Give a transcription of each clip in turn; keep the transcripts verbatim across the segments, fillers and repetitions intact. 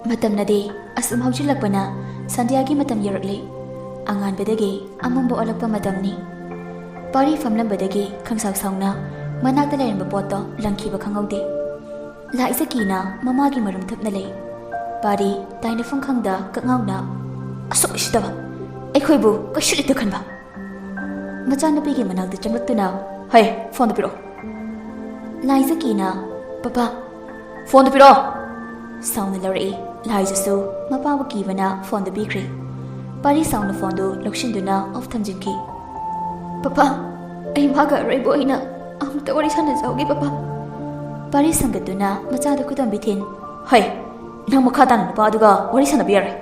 ꯃꯇꯝꯅꯗꯤ ꯑꯁꯨꯝ ꯍꯧꯖꯤꯜꯂꯛꯄꯅ ꯁꯟꯙ꯭ꯌꯥꯒꯤ ꯃꯇꯝ ꯌꯧꯔꯛꯂꯤ꯫ ꯑꯉꯥꯟꯕꯗꯒꯤ ꯑꯃꯝꯕ ꯑꯣꯜꯂꯛꯄ ꯃꯇꯝꯅꯤ꯫ ꯄꯥꯔꯤ ꯐꯝꯂꯝꯕꯗꯒꯤ ꯈꯪꯁꯥꯎ ꯁꯥꯎꯅ ꯃꯅꯥꯛꯇ ꯂꯩꯔꯝꯕ ꯄꯣꯠꯇꯣ ꯂꯪꯈꯤꯕ ꯈꯪꯍꯧꯗꯦ꯫ ꯂꯥꯏꯖꯀꯤꯅ ꯃꯃꯥꯒꯤ ꯃꯔꯨꯝ ꯊꯨꯞꯅ ꯂꯩ꯫ ꯄꯥꯔꯤ ꯇꯥꯏꯅꯐꯝ ꯈꯪꯗ ꯀꯛꯉꯥꯎꯅ, "ꯑꯁꯨꯛ ꯎꯁꯤꯠꯇꯕ! ꯑꯩꯈꯣꯏꯕꯨ ꯀꯩꯁꯨ ꯂꯩꯇ ꯈꯟꯕ!" ꯃꯆꯥꯅꯨꯄꯤꯒꯤ ꯃꯅꯥꯛꯇ ꯆꯪꯂꯛꯇꯨꯅ, "ꯍꯩ, ꯐꯣꯟꯗꯨ ꯄꯤꯔꯛꯑꯣ!" ꯂꯥꯏꯖꯀꯤꯅ, "ꯄꯄꯥ, ꯐꯣꯟꯗꯨ ꯄꯤꯔꯛꯑꯣ!" ꯁꯥꯎꯅ ꯂꯧꯔꯛꯏ꯫ ꯂꯥꯏꯖꯁꯨ ꯃꯄꯥꯕꯨ ꯀꯤꯕꯅ ꯐꯣꯟꯗꯨ ꯄꯤꯈ꯭ꯔꯦ꯫ ꯄꯥꯔꯤ ꯁꯥꯎꯅ ꯐꯣꯟꯗꯨ ꯂꯧꯁꯤꯟꯗꯨꯅ off ꯊꯝꯖꯤꯟꯈꯤ꯫ "ꯄꯄꯥ, ꯑꯩ ꯃꯥꯒ ꯑꯔꯣꯏꯕ ꯑꯣꯏꯅ ꯑꯃꯨꯛꯇ ꯋꯥꯔꯤ ꯁꯥꯟꯅꯖꯍꯧꯒꯦ, ꯄꯄꯥ!" ꯄꯥꯔꯤ ꯁꯪꯒꯠꯇꯨꯅ ꯃꯆꯥꯗꯨ ꯈꯨꯗꯣꯝꯕꯤ ꯊꯤꯟ, "ꯍꯩ, ꯅꯪ ꯃꯈꯥ ꯇꯥꯅ ꯅꯨꯄꯥ ꯑꯗꯨꯒ ꯋꯥꯔꯤ ꯁꯥꯟꯅꯕ ꯌꯥꯔꯣꯏ꯫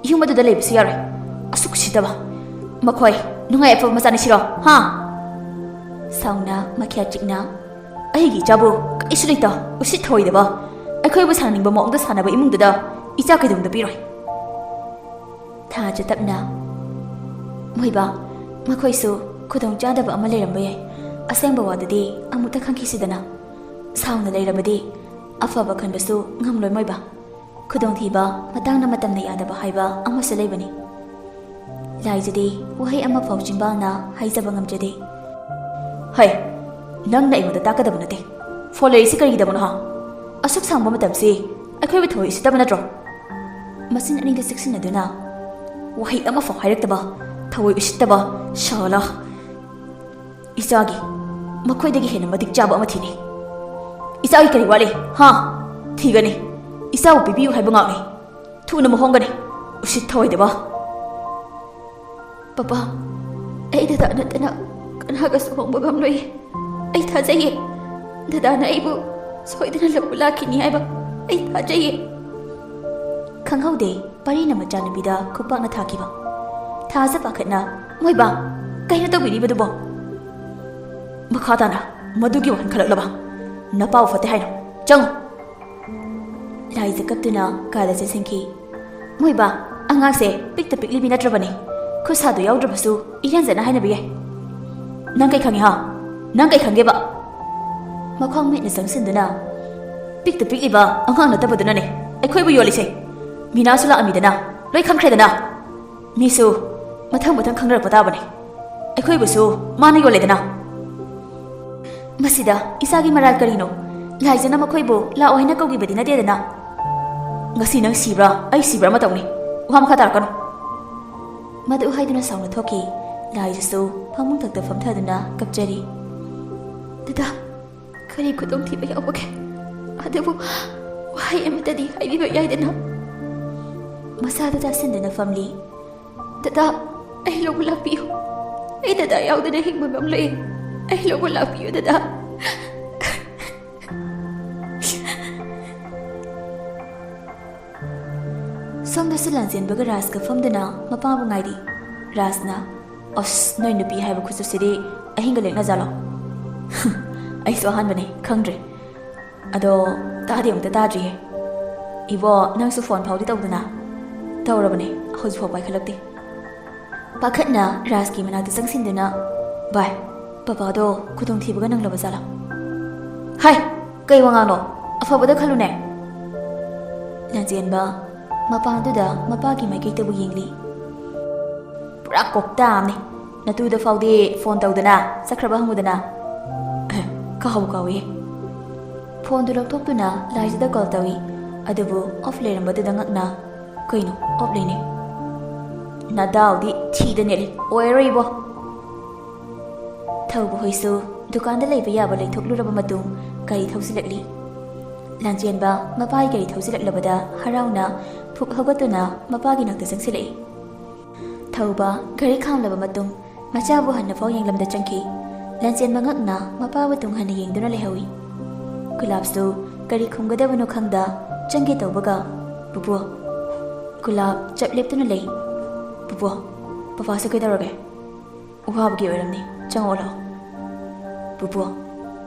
ꯌꯨꯝ ꯑꯗꯨꯗ ꯂꯩꯕꯁꯨ ꯌꯥꯔꯣꯏ꯫ ꯑꯁꯨꯛ ꯎꯁꯤꯠꯇꯕ! ꯃꯈꯣꯏ ꯅꯨꯡꯉꯥꯏ ꯑꯐꯕ ꯃꯆꯥꯅꯤ ꯁꯤꯔꯣ, ꯍꯥ?" ꯁꯥꯎꯅ ꯃꯈ꯭ꯌꯥꯠ ꯆꯤꯛꯅ, "ꯑꯩꯒꯤ ꯏꯆꯥꯕꯨ ꯀꯔꯤꯁꯨ ꯂꯩꯇ, ꯎꯁꯤꯠ ꯊꯑꯣꯏꯗꯕ, ꯑꯩꯈꯣꯏꯕꯨ ꯁꯥꯟꯅꯅꯤꯡꯕ ꯃꯑꯣꯡꯗ ꯁꯥꯟꯅꯕ ꯏꯃꯨꯡꯗꯨꯗ ꯏꯆꯥ ꯀꯩꯗꯧꯅꯨꯡꯗ ꯄꯤꯔꯣꯏ!" ꯊꯥꯖ ꯇꯞꯅ, "ꯃꯣꯏꯕꯥ, ꯃꯈꯣꯏꯁꯨ ꯈꯨꯗꯣꯡꯆꯥꯗꯕ ꯑꯃ ꯂꯩꯔꯝꯕ ꯌꯥꯏ꯫ ꯑꯁꯦꯡꯕ ꯋꯥꯗꯨꯗꯤ ꯑꯃꯨꯛꯇ ꯈꯪꯈꯤꯁꯤꯗꯅ꯫ ꯁꯥꯎꯅ ꯂꯩꯔꯕꯗꯤ ꯑꯐꯕ ꯈꯟꯕꯁꯨ ꯉꯝꯂꯣꯏ, ꯃꯣꯏꯕꯥ꯫ ꯈꯨꯗꯣꯡꯊꯤꯕ ꯃꯇꯥꯡꯅ ꯃꯇꯝꯅ ꯌꯥꯗꯕ ꯍꯥꯏꯕ ꯑꯃꯁꯨ ꯂꯩꯕꯅꯤ꯫" ꯂꯥꯏꯖꯗꯤ ꯋꯥꯍꯩ ꯑꯃꯐꯥꯎ ꯆꯤꯟꯕꯥꯜꯅ ꯍꯥꯏꯖꯕ ꯉꯝꯖꯗꯦ꯫ "ꯍꯩ, ꯅꯪꯅ ꯑꯩꯉꯣꯟꯗ ꯇꯥꯛꯀꯗꯕ ꯅꯠꯇꯦ꯫ ꯐꯣꯟ ꯂꯩꯔꯤꯁꯤ ꯀꯔꯤꯒꯤꯗꯃꯛꯅꯣ, ꯍꯥ? ꯑꯁꯨꯛ ꯁꯥꯡꯕ ꯃꯇꯝꯁꯤ ꯑꯩꯈꯣꯏꯕꯨ ꯊꯧꯋꯥꯏ ꯎꯁꯤꯠꯇꯕ ꯅꯠꯇ꯭ꯔꯣ?" ꯃꯆꯤꯟ ꯑꯅꯤꯗꯨ ꯆꯦꯛꯁꯤꯟꯅꯗꯨꯅ, "ꯋꯥꯍꯩ ꯑꯃꯐꯥꯎ ꯍꯥꯏꯔꯛꯇꯕ, ꯊꯧꯋꯥꯏ ꯎꯁꯤꯠꯇꯕ, ꯁꯥꯂꯥ! ꯏꯆꯥꯒꯤ ꯃꯈꯣꯏꯗꯒꯤ ꯍꯦꯟꯅ ꯃꯇꯤꯛ ꯆꯥꯕ ꯑꯃ ꯊꯤꯅꯤ꯫ ꯏꯆꯥꯒꯤ ꯀꯔꯤ ꯋꯥꯠꯂꯤ, ꯍꯥ? ꯊꯤꯒꯅꯤ꯫ ꯏꯆꯥꯕꯨ ꯄꯤꯕꯤꯌꯨ ꯍꯥꯏꯕ ꯉꯥꯛꯅꯤ꯫ ꯊꯨꯅ ꯃꯍꯣꯡꯒꯅꯤ꯫ ꯎꯁꯤꯠ ꯊꯑꯣꯏꯗꯕ!" "ꯄꯄꯥ, ꯑꯩ ꯗꯗꯥ ꯅꯠꯇꯅ ꯀꯅꯥꯒꯁꯨ ꯍꯣꯡꯕ ꯉꯝꯂꯣꯏꯌꯦ꯫ ꯑꯩ ꯊꯥꯖꯩꯌꯦ꯫ ꯗꯗꯥꯅ ꯑꯩꯕꯨ ꯁꯣꯏꯗꯅ ꯂꯧꯕ ꯂꯥꯛꯈꯤꯅꯤ ꯍꯥꯏꯕ ꯑꯩ ꯊꯥꯖꯩꯌꯦ꯫" ꯈꯪꯍꯧꯗꯦ ꯄꯥꯔꯤꯅ ꯃꯆꯥꯅꯨꯄꯤꯗ ꯈꯨꯄꯥꯛꯅ ꯊꯥꯈꯤꯕ꯫ ꯊꯥꯖ ꯄꯥꯈꯠꯅ, "ꯃꯣꯏꯕꯥ, ꯀꯩꯅꯣ ꯇꯧꯕꯤꯔꯤꯕꯗꯨꯕꯣ?" "ꯃꯈꯥ ꯇꯥꯅ ꯃꯗꯨꯒꯤ ꯋꯥꯍꯪ ꯈꯜꯂꯛꯂꯕ? ꯅꯄꯥꯕꯨ ꯐꯠꯇꯦ ꯍꯥꯏꯅꯣ? ꯆꯪꯉꯨ!" ꯂꯥꯏꯖ ꯀꯞꯇꯨꯅ ꯀꯥꯗ ꯆꯦꯟꯁꯤꯟꯈꯤ꯫ "ꯃꯣꯏꯕꯥ, ꯑꯉꯥꯡꯁꯦ ꯄꯤꯛꯇ ꯄꯤꯛꯂꯤꯕꯤ ꯅꯠꯇ꯭ꯔꯕꯅꯤ꯫ ꯈꯨꯠꯁꯥꯗꯨ ꯌꯥꯎꯗ꯭ꯔꯕꯁꯨ ꯏꯔꯦꯟꯖꯅ ꯍꯥꯏꯅꯕ ꯌꯥꯏ꯫" "ꯅꯪ ꯀꯩ ꯈꯪꯉꯤ, ꯍꯥ? ꯅꯪ ꯀꯩ ꯈꯪꯒꯦꯕ?" ꯃꯈ꯭ꯋꯥꯡ ꯃꯤꯠꯅ ꯆꯪꯁꯤꯟꯗꯨꯅ, "ꯄꯤꯛꯇ ꯄꯤꯛꯂꯤꯕ ꯑꯉꯥꯡ ꯅꯠꯇꯕꯗꯨꯅꯅꯦ ꯑꯩꯈꯣꯏꯕꯨ ꯌꯣꯜꯂꯤꯁꯦ꯫ ꯃꯤꯅꯥꯁꯨ ꯂꯥꯛꯑꯝꯃꯤꯗꯅ, ꯂꯣꯏ ꯈꯪꯈ꯭ꯔꯦꯗꯅ꯫ ꯃꯤꯁꯨ ꯃꯊꯪ ꯃꯊꯪ ꯈꯪꯅꯔꯛꯄ ꯇꯥꯕꯅꯦ꯫ ꯑꯩꯈꯣꯏꯕꯨꯁꯨ ꯃꯥꯅ ꯌꯣꯜꯂꯦꯗꯅ꯫ ꯃꯁꯤꯗ ꯏꯆꯥꯒꯤ ꯃꯔꯥꯜ ꯀꯔꯤꯅꯣ? ꯂꯥꯏꯖꯅ ꯃꯈꯣꯏꯕꯨ ꯂꯥꯛꯑꯣ ꯍꯥꯏꯅ ꯀꯧꯈꯤꯕꯗꯤ ꯅꯠꯇꯦꯗꯅ꯫ ꯉꯁꯤ ꯅꯪ ꯁꯤꯕ꯭ꯔꯥ, ꯑꯩ ꯁꯤꯕ꯭ꯔꯥ ꯑꯃ ꯇꯧꯅꯤ꯫ ꯋꯥ ꯃꯈꯥ ꯇꯥꯔꯛꯀꯅꯨ꯫ ꯃꯗꯨ ꯍꯥꯏꯗꯨꯅ ꯁꯥꯎꯅ ꯊꯣꯛꯈꯤ꯫ ꯂꯥꯏꯖꯁꯨ ꯐꯃꯨꯡ ꯊꯛꯇ ꯐꯝꯊꯗꯨꯅ ꯀꯞꯆꯔꯤ꯫ ꯗꯗꯥ, ꯀꯔꯤ ꯈꯨꯗꯣꯡꯊꯤꯕ ꯌꯥꯎꯕꯒꯦ? ꯑꯗꯨꯕꯨ ꯋꯥꯍꯩ ꯑꯃꯇꯗꯤ ꯍꯥꯏꯕꯤꯕ ꯌꯥꯏꯗꯅ꯫ ꯃꯁꯥꯗꯨ ꯇꯥꯁꯤꯟꯗꯨꯅ ꯐꯝꯂꯤ꯫ ꯗꯗꯥ, ꯑꯩ ꯂꯧꯕ ꯂꯥꯛꯄꯤꯌꯨ꯫ ꯑꯩ ꯗꯗꯥ ꯌꯥꯎꯗꯅ ꯍꯤꯡꯕ ꯉꯝꯂꯣꯏ꯫ ꯑꯩ ꯂꯧꯕ ꯂꯥꯛꯄꯤꯌꯨ, ꯗꯗꯥ꯫ ꯁꯣꯝꯗꯁꯨ ꯂꯥꯟꯖꯦꯟꯕꯒ ꯔꯥꯖꯀ ꯐꯝꯗꯨꯅ ꯃꯄꯥꯕꯨ ꯉꯥꯏꯔꯤ꯫ ꯔꯥꯖꯅ, "ꯑꯁ, ꯅꯣꯏ ꯅꯨꯄꯤ ꯍꯥꯏꯕ ꯈꯨꯆꯨꯁꯤꯗꯤ ꯑꯍꯤꯡꯒ ꯂꯦꯛꯅꯖꯥꯠꯂꯣ?" "ꯑꯩꯁꯨ ꯑꯍꯥꯟꯕꯅꯦ, ꯈꯪꯗ꯭ꯔꯦ꯫ ꯑꯗꯣ ꯇꯥꯗꯤ ꯑꯃꯨꯛꯇ ꯇꯥꯗ꯭ꯔꯤꯌꯦ꯫ ꯏꯕꯣ, ꯅꯪꯁꯨ ꯐꯣꯟ ꯐꯥꯎꯗꯤ ꯇꯧꯗꯅ?" "ꯇꯧꯔꯕꯅꯦ, ꯍꯧꯖꯤꯛꯐꯥꯎ ꯄꯥꯏꯈꯠꯂꯛꯇꯦ꯫" ꯄꯥꯈꯠꯅ ꯔꯥꯖꯀꯤ ꯃꯅꯥꯛꯇ ꯆꯪꯁꯤꯟꯗꯨꯅ, "ꯚꯥꯏ, ꯄꯄꯥꯗꯣ ꯈꯨꯗꯣꯡꯊꯤꯕꯒ ꯅꯪꯂꯕ ꯖꯥꯠꯂꯥ?" "ꯍꯥꯏ, ꯀꯩ ꯋꯥꯉꯥꯡꯅꯣ? ꯑꯐꯕꯗ ꯈꯜꯂꯨꯅꯦ꯫" ꯂꯥꯟꯖꯦꯟꯕ ꯃꯄꯥꯟꯗꯨꯗ ꯃꯄꯥꯒꯤ ꯃꯥꯏꯀꯩꯗꯕꯨ ꯌꯦꯡꯂꯤ꯫ "ꯄꯨꯔꯥ ꯀꯣꯛꯇꯥ ꯑꯃꯅꯤ꯫ ꯅꯇꯨꯗ ꯐꯥꯎꯗꯤ ꯐꯣꯟ ꯇꯧꯗꯅ ꯆꯠꯈ꯭ꯔꯕ ꯍꯪꯉꯨꯗꯅ꯫" ꯑꯦ, ꯀꯥꯎꯕꯨ ꯀꯥꯎꯏ꯫ ꯐꯣꯟꯗꯨ ꯂꯧꯊꯣꯛꯇꯨꯅ ꯂꯥꯏꯖꯗ ꯀꯣꯜ ꯇꯧꯏ꯫ ꯑꯗꯨꯕꯨ ꯑꯣꯐ ꯂꯩꯔꯝꯕꯗꯨꯗ ꯉꯛꯅ, "ꯀꯩꯅꯣ ꯑꯣꯐ ꯂꯩꯅꯦ? ꯅꯗꯥꯎꯗꯤ ꯊꯤꯗ ꯅꯦꯠꯂꯤ, ꯑꯣꯏꯔꯔꯣꯏ ꯏꯕꯣ꯫" ꯊꯧꯕ ꯍꯣꯏꯁꯨ ꯗꯨꯀꯥꯟꯗ ꯂꯩꯕ ꯌꯥꯕ ꯂꯩꯊꯣꯛꯂꯨꯔꯕ ꯃꯇꯨꯡ ꯒꯥꯔꯤ ꯊꯧꯖꯤꯜꯂꯛꯂꯤ꯫ ꯂꯥꯟꯖꯦꯟꯕ ꯃꯄꯥꯒꯤ ꯒꯥꯔꯤ ꯊꯧꯖꯤꯜꯂꯛꯂꯕꯗ ꯍꯔꯥꯎꯅ ꯐꯨꯛ ꯍꯧꯒꯠꯇꯨꯅ ꯃꯄꯥꯒꯤ ꯅꯥꯛꯇ ꯆꯪꯁꯤꯜꯂꯛꯏ꯫ ꯊꯧꯕ ꯒꯥꯔꯤ ꯈꯥꯝꯂꯕ ꯃꯇꯨꯡ ꯃꯆꯥꯕꯨ ꯍꯟꯅꯐꯥꯎ ꯌꯦꯡꯂꯝꯗ ꯆꯪꯈꯤ꯫ ꯂꯥꯟꯖꯦꯟꯕ ꯉꯛꯅ ꯃꯄꯥꯕꯨ ꯇꯨꯡ ꯍꯟꯅ ꯌꯦꯡꯗꯨꯅ ꯂꯩꯍꯧꯏ꯫ ꯒꯨꯂꯥꯞꯁꯨ ꯀꯔꯤ ꯈꯨꯝꯒꯗꯕꯅꯣ ꯈꯪꯗ ꯆꯪꯒꯦ ꯇꯧꯕꯒ, "ꯄꯨꯄꯨ꯫" ꯒꯨꯂꯥꯞ ꯆꯞ ꯂꯦꯞꯇꯨꯅ ꯂꯩ꯫ "ꯄꯨꯄꯨ, ꯄꯄꯥꯁꯨ ꯀꯩꯗꯧꯔꯒꯦ?" "ꯋꯥꯕꯒꯤ ꯑꯣꯏꯔꯝꯅꯤ, ꯆꯪꯉꯛꯑꯣ ꯂꯥꯛꯑꯣ꯫" "ꯄꯨꯄꯨ,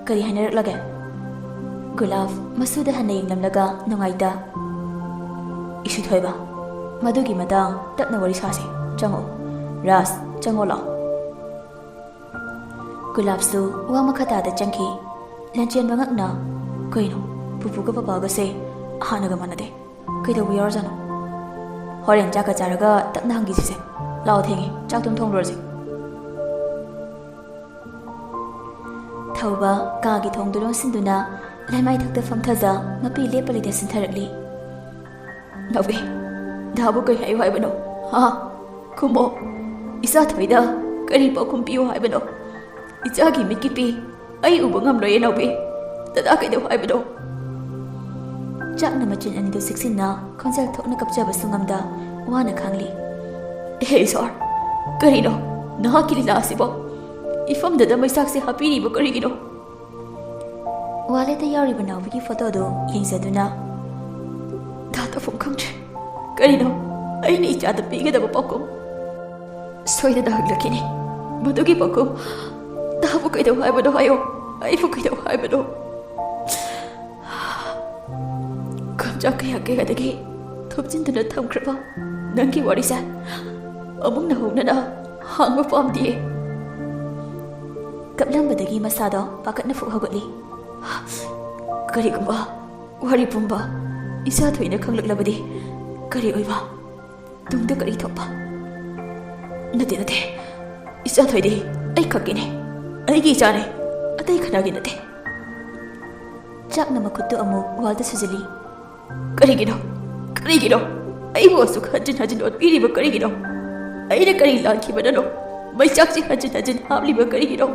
ꯀꯔꯤ ꯍꯥꯏꯅꯔꯛꯂꯒꯦ?" ꯒꯨꯂꯥꯞ ꯃꯁꯨꯗ ꯍꯟꯅ ꯌꯦꯡꯂꯝꯂꯒ ꯅꯨꯡꯉꯥꯏꯇ, "ꯏꯁꯨ ꯊꯣꯏꯕ, ꯃꯗꯨꯒꯤ ꯃꯇꯥꯡ ꯇꯞꯅ ꯋꯥꯔꯤ ꯁꯥꯁꯤ, ꯆꯪꯉꯛꯑꯣ꯫ ꯔꯥꯖ, ꯆꯪꯉꯛꯑꯣ ꯂꯥꯛꯑꯣ꯫" ꯒꯨꯂꯥꯞꯁꯨ ꯋꯥ ꯃꯈꯥ ꯇꯥꯗ ꯆꯪꯈꯤ꯫ ꯂꯥꯟꯖꯦꯟꯕ ꯉꯛꯅ, "ꯀꯩꯅꯣ, ꯄꯨꯄꯨꯒ ꯄꯄꯥꯒꯁꯦ ꯍꯥꯟꯅꯒ ꯃꯥꯟꯅꯗꯦ꯫ ꯀꯩꯗꯧꯕ ꯌꯥꯎꯔꯖꯥꯠꯅꯣ?" ꯍꯣꯔꯦꯟ ꯆꯥꯛꯀ ꯆꯥꯔꯒ ꯇꯞꯅ ꯍꯪꯈꯤꯁꯤꯁꯦ꯫ ꯂꯥꯛꯑꯣ, ꯊꯦꯡꯉꯦ, ꯆꯥꯛ ꯑꯗꯨꯝ ꯊꯣꯡꯂꯨꯔꯁꯦ꯫ ꯊꯧꯕ ꯀꯥꯒꯤ ꯊꯣꯡꯗꯨ ꯂꯣꯟꯁꯤꯟꯗꯨꯅ ꯂꯩꯃꯥꯏꯊꯛꯇ ꯐꯝꯊꯖ ꯃꯄꯤ ꯂꯦꯞꯄ ꯂꯩꯇ ꯁꯤꯟꯊꯔꯛꯂꯤ꯫ ꯅꯥꯎꯕꯤ, ꯗꯥꯕꯨ ꯀꯩ ꯍꯥꯏꯌꯨ ꯍꯥꯏꯕꯅꯣ? ꯍꯥ? ꯈꯨꯝꯃꯣ꯫ ꯏꯆꯥ ꯊꯣꯏꯗ ꯀꯔꯤ ꯄꯥꯎꯈꯨꯝ ꯄꯤꯌꯨ ꯍꯥꯏꯕꯅꯣ? ꯏꯆꯥꯒꯤ ꯃꯤꯠꯀꯤ ꯄꯤ ꯑꯩ ꯎꯕ ꯉꯝꯂꯣꯏꯌꯦ ꯅꯥꯎꯕꯤ꯫ ꯗꯗꯥ ꯀꯩꯗꯧ ꯍꯥꯏꯕꯅꯣ? ꯆꯥꯛꯅ ꯃꯆꯤꯟ ꯑꯅꯤꯗꯨ ꯁꯤꯛꯁꯤꯟꯅ ꯈꯣꯟꯖꯦꯜ ꯊꯣꯛꯅ ꯀꯞꯆꯕꯁꯨ ꯉꯝꯗ ꯋꯥꯅ ꯈꯥꯡꯂꯤ꯫ ꯍꯦ ꯏꯁꯣꯔ, ꯀꯔꯤꯅꯣ ꯅꯍꯥꯛꯀꯤ ꯂꯤꯂꯥ ꯑꯁꯤꯕꯣ? ꯏꯐꯝꯗꯗ ꯃꯩꯆꯥꯛꯁꯦ ꯍꯥꯞꯄꯤꯔꯤꯕ ꯀꯔꯤꯒꯤꯅꯣ? ꯋꯥꯂꯦꯠꯇ ꯌꯥꯎꯔꯤꯕ ꯅꯥꯎꯕꯤꯒꯤ ꯐꯣꯇꯣꯗꯨ ꯌꯦꯡꯖꯗꯨꯅ, ꯗꯥ ꯇꯧꯐꯝ ꯈꯪꯗ꯭ꯔꯦ꯫ ꯀꯔꯤꯅꯣ ꯑꯩꯅ ꯏꯆꯥꯗ ꯄꯤꯒꯗꯕ ꯄꯥꯎꯈꯨꯝ? ꯁꯣꯏꯗꯅ ꯍꯪꯂꯛꯈꯤꯅꯤ꯫ ꯃꯗꯨꯒꯤ ꯄꯥꯎꯈꯨꯝ꯫ ꯗꯥꯕꯨ ꯀꯩꯗꯧ ꯍꯥꯏꯕꯅꯣ ꯍꯥꯏꯌꯣ꯫ ꯑꯩꯕꯨ ꯀꯩꯗꯧ ꯍꯥꯏꯕꯅꯣ? ꯈꯣꯡꯆꯥꯛ ꯀꯌꯥ ꯀꯌꯥꯗꯒꯤ ꯊꯨꯞꯆꯤꯟꯗꯨꯅ ꯊꯝꯈ꯭ꯔꯕ ꯅꯪꯒꯤ ꯋꯥꯔꯤꯁꯦ ꯑꯃꯨꯛ ꯅꯧꯍꯧꯅꯅ ꯍꯥꯡꯕ ꯄꯥꯝꯗꯤꯌꯦ꯫ ꯀꯞꯂꯝꯕꯗꯒꯤ ꯃꯁꯥꯗꯣ ꯄꯥꯈꯠꯅ ꯐꯨꯛ ꯍꯧꯒꯠꯂꯤ꯫ ꯀꯔꯤꯒꯨꯝꯕ ꯋꯥꯔꯤ ꯄꯨꯝꯕ ꯏꯆꯥ ꯊꯣꯏꯅ ꯈꯪꯂꯛꯂꯕꯗꯤ ꯀꯔꯤ ꯑꯣꯏꯕ? ꯇꯨꯡꯗ ꯀꯔꯤ ꯊꯣꯛꯄ? ꯅꯠꯇꯦ, ꯅꯠꯇꯦ, ꯏꯆꯥ ꯊꯣꯏꯗꯤ ꯑꯩ ꯈꯛꯀꯤꯅꯦ, ꯑꯩꯒꯤ ꯏꯆꯥꯅꯦ, ꯑꯇꯩ ꯀꯅꯥꯒꯤ ꯅꯠꯇꯦ꯫ ꯆꯥꯛꯅ ꯃꯈꯨꯠꯇꯨ ꯑꯃꯨꯛ ꯋꯥꯜꯗ ꯁꯨꯖꯤꯜꯂꯤ꯫ ꯀꯔꯤꯒꯤꯅꯣ? ꯀꯔꯤꯒꯤꯅꯣ? ꯑꯩꯕꯨ ꯑꯁꯨꯛ ꯍꯟꯖꯤꯟ ꯍꯟꯖꯤꯟ ꯑꯣꯠꯄꯤꯔꯤꯕ ꯀꯔꯤꯒꯤꯅꯣ? ꯑꯩꯅ ꯀꯔꯤ ꯂꯥꯟꯈꯤꯕꯅꯅꯣ? ꯃꯩꯆꯥꯛꯁꯤ ꯍꯟꯖꯤꯟ ꯍꯟꯖꯤꯟ ꯍꯥꯞꯂꯤꯕ ꯀꯔꯤꯒꯤꯅꯣ?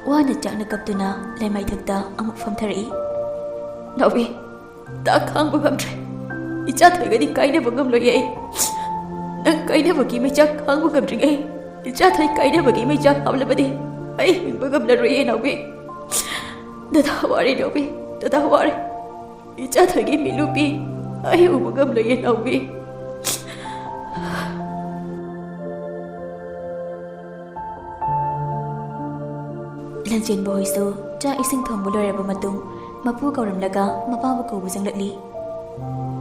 ꯋꯥꯅ ꯆꯥꯛꯅ ꯀꯞꯇꯨꯅ ꯂꯩꯃꯥꯏꯊꯛꯇ ꯑꯃꯨꯛ ꯐꯝꯊꯔꯛꯏ꯫ ꯅꯥꯎꯕꯤ, ꯇꯥ ꯈꯥꯡꯕ ꯉꯝꯗ꯭ꯔꯦ꯫ ꯏꯆꯥ ꯊꯣꯏꯒꯗꯤ ꯀꯥꯏꯅꯕ ꯉꯝꯂꯣꯏꯌꯦ ꯑꯩ꯫ ꯅꯪ ꯀꯥꯏꯅꯕꯒꯤ ꯃꯩꯆꯥꯛ ꯈꯥꯡꯕ ꯉꯝꯗ꯭ꯔꯤꯉꯩ, ꯏꯆꯥ ꯊꯣꯏ ꯀꯥꯏꯅꯕꯒꯤ ꯃꯩꯆꯥꯛ ꯍꯥꯞꯂꯕꯗꯤ ꯑꯩ ꯍꯤꯡꯕ ꯉꯝꯂꯔꯣꯏꯌꯦ ꯅꯥꯎꯕꯤ꯫ ꯗꯗꯥ ꯋꯥꯔꯦ ꯅꯥꯎꯕꯤ, ꯗꯗꯥ ꯋꯥꯔꯦ꯫ ꯏꯆꯥ ꯊꯣꯏꯒꯤ ꯃꯤꯠꯂꯨꯄꯤ ꯑꯩ ꯎꯕ ꯉꯝꯂꯣꯏꯌꯦ ꯅꯥꯎꯕꯤ꯫ ꯂꯟꯆꯦꯟꯕ ꯍꯣꯏꯁꯨ ꯆꯥꯛ ꯏꯁꯤꯡ ꯊꯣꯡꯕ ꯂꯣꯏꯔꯕ ꯃꯇꯨꯡ ꯃꯄꯨ ꯀꯧꯔꯝꯂꯒ ꯃꯄꯥꯕꯨ ꯀꯧꯕ ꯆꯪꯂꯛꯂꯤ꯫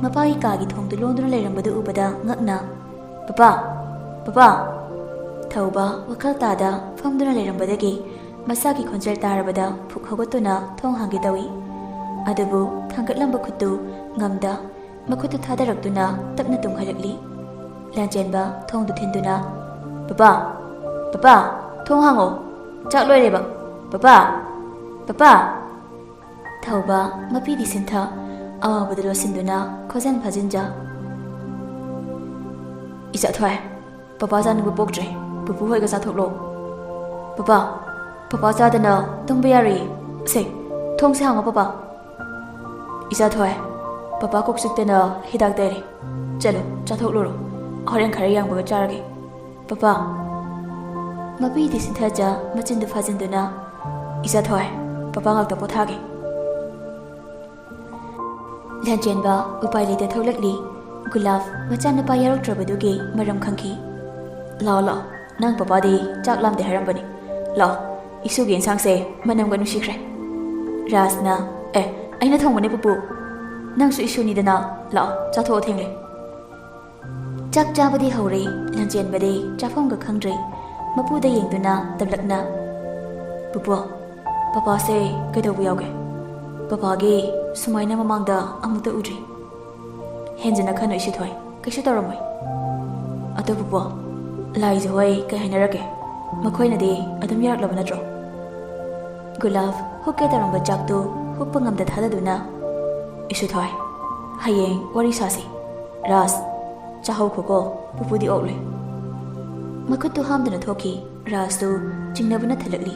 ꯃꯄꯥꯒꯤ ꯀꯥꯒꯤ ꯊꯣꯡꯗꯨ ꯂꯣꯟꯗꯨꯅ ꯂꯩꯔꯝꯕꯗꯨ ꯎꯕꯗ ꯉꯛꯅ, "ꯄꯄꯥ! ꯄꯄꯥ!" ꯊꯧꯕ ꯋꯥꯈꯜ ꯇꯥꯗ ꯐꯝꯗꯨꯅ ꯂꯩꯔꯝꯕꯗꯒꯤ ꯃꯆꯥꯒꯤ ꯈꯣꯟꯖꯦꯜ ꯇꯥꯔꯕꯗ ꯐꯨꯛ ꯍꯧꯒꯠꯇꯨꯅ ꯊꯣꯡ ꯍꯥꯡꯒꯦ ꯇꯧꯏ꯫ ꯑꯗꯨꯕꯨ ꯊꯥꯡꯒꯠꯂꯝꯕ ꯈꯨꯠꯇꯨ ꯉꯝꯗ ꯃꯈꯨꯠꯇꯨ ꯊꯥꯗꯔꯛꯇꯨꯅ ꯇꯞꯅ ꯇꯨꯝꯈꯠꯂꯛꯂꯤ꯫ ꯂꯥꯟꯆꯦꯟꯕ ꯊꯣꯡꯗꯨ ꯊꯤꯟꯗꯨꯅ, "ꯄꯄꯥ, ꯄꯄꯥ, ꯊꯣꯡ ꯍꯥꯡꯉꯣ, ꯆꯥꯛ ꯂꯣꯏꯔꯦꯕ, ꯄꯄꯥ, ꯄꯄꯥ!" ꯊꯧꯕ ꯃꯄꯤꯗꯤ ꯁꯤꯟꯊ ꯑꯋꯥꯕꯗ ꯂꯣꯠꯁꯤꯟꯗꯨꯅ ꯈꯣꯟꯖꯦꯜ ꯐꯥꯖꯤꯟꯖ, "ꯏꯆꯥ ꯊꯣꯏ, ꯄꯄꯥ ꯆꯥꯅꯤꯡꯕ ꯄꯣꯛꯇ꯭ꯔꯦ꯫ ꯄꯨꯄꯨ ꯍꯣꯏꯒ ꯆꯥꯊꯣꯛꯂꯣ꯫ ꯄꯄꯥ, ꯄꯄꯥ ꯆꯥꯗꯅ ꯇꯨꯝꯕ ꯌꯥꯔꯣꯏꯌꯦ꯫ ꯁꯦ, ꯊꯣꯡꯁꯦ ꯍꯥꯡꯉꯣ ꯄꯄꯥ꯫ ꯏꯆꯥ ꯊꯣꯏ, ꯄꯄꯥ ꯀꯣꯛ ꯆꯤꯛꯇꯅ ꯍꯤꯗꯥꯛ ꯇꯩꯔꯦ꯫ ꯆꯠꯂꯣ, ꯆꯥꯊꯣꯛꯂꯨꯔꯣ꯫ ꯍꯣꯔꯦꯟ ꯈꯔ ꯌꯥꯡꯕꯒ ꯆꯥꯔꯒꯦ꯫ ꯄꯄꯥ!" ꯃꯄꯤꯗꯤ ꯁꯤꯟꯊꯖ ꯃꯆꯤꯟꯗꯨ ꯐꯥꯖꯤꯟꯗꯨꯅ, "ꯏꯆꯥ ꯊꯣꯏ, ꯄꯄꯥ ꯉꯥꯛꯇ ꯄꯣꯊꯥꯒꯦ"꯫ ꯂꯥꯟꯆꯦꯟꯕ ꯎꯄꯥꯏ ꯂꯩꯇ ꯊꯣꯛꯂꯛꯂꯤ꯫ ꯒꯨꯂꯥꯞ ꯃꯆꯥꯅꯨꯄꯥ ꯌꯥꯎꯔꯛꯇ꯭ꯔꯕꯗꯨꯒꯤ ꯃꯔꯝ ꯈꯪꯈꯤ꯫ "ꯂꯥꯛꯑꯣ, ꯂꯥꯛꯑꯣ, ꯅꯪ ꯄꯄꯥꯗꯤ ꯆꯥꯛ ꯂꯥꯝꯗꯦ ꯍꯥꯏꯔꯝꯕꯅꯤ꯫ ꯂꯥꯛꯑꯣ, ꯏꯁꯨꯒꯤ ꯏꯟꯁꯥꯡꯁꯦ ꯃꯅꯝꯒ ꯅꯨꯡꯁꯤꯈ꯭ꯔꯦ"꯫ ꯔꯥꯖꯅ, "ꯑꯦ, ꯑꯩꯅ ꯊꯣꯡꯕꯅꯦ ꯄꯨꯄꯨ꯫ ꯅꯪꯁꯨ ꯏꯁꯨꯅꯤꯗꯅ꯫ ꯂꯥꯛꯑꯣ, ꯆꯥꯊꯣꯛꯑꯣ, ꯊꯦꯡꯂꯦ"꯫ ꯆꯥꯛ ꯆꯥꯕꯗꯤ ꯍꯧꯔꯦ꯫ ꯂꯥꯟꯆꯦꯟꯕꯗꯤ ꯆꯥꯐꯝꯒ ꯈꯪꯗ꯭ꯔꯦ꯫ ꯃꯄꯨꯗ ꯌꯦꯡꯗꯨꯅ ꯇꯞꯂꯞꯅ, "ꯄꯨꯄꯨ, ꯄꯄꯥꯁꯦ ꯀꯩꯗꯧꯕ ꯌꯥꯎꯒꯦ? ꯄꯄꯥꯒꯤ ꯁꯨꯃꯥꯏꯅ ꯃꯃꯥꯡꯗ ꯑꯃꯨꯛꯇ ꯎꯗ꯭ꯔꯤ"꯫ "ꯍꯦꯟꯖꯤꯟꯅ ꯈꯟꯅꯨ ꯏꯁꯨꯊꯣꯏ, ꯀꯩꯁꯨ ꯇꯧꯔꯝꯃꯣꯏ꯫ ꯑꯗꯣ ꯄꯨꯄꯨ, ꯂꯥꯏꯖ ꯍꯣꯏ ꯀꯩ ꯍꯥꯏꯅꯔꯒꯦ? ꯃꯈꯣꯏꯅꯗꯤ ꯑꯗꯨꯝ ꯌꯥꯔꯛꯂꯕ ꯅꯠꯇ꯭ꯔꯣ?" ꯒꯨꯂꯥꯞ ꯍꯨꯛꯀꯦ ꯇꯧꯔꯝꯕ ꯆꯥꯛꯇꯨ ꯍꯨꯛꯄ ꯉꯝꯗ ꯊꯥꯗꯗꯨꯅ, "ꯏꯁꯨꯊꯣꯏ, ꯍꯌꯦꯡ ꯋꯥꯔꯤ ꯁꯥꯁꯤ꯫ ꯔꯥꯖ, ꯆꯥꯍꯧꯈꯣꯀꯣ, ꯄꯨꯄꯨꯗꯤ ꯑꯣꯛꯂꯣꯏ"꯫ ꯃꯈꯨꯠꯇꯨ ꯍꯥꯝꯗꯨꯅ ꯊꯣꯛꯈꯤ꯫ ꯔꯥꯖꯇꯨ ꯆꯤꯡꯅꯕꯅ ꯊꯜꯂꯛꯂꯤ꯫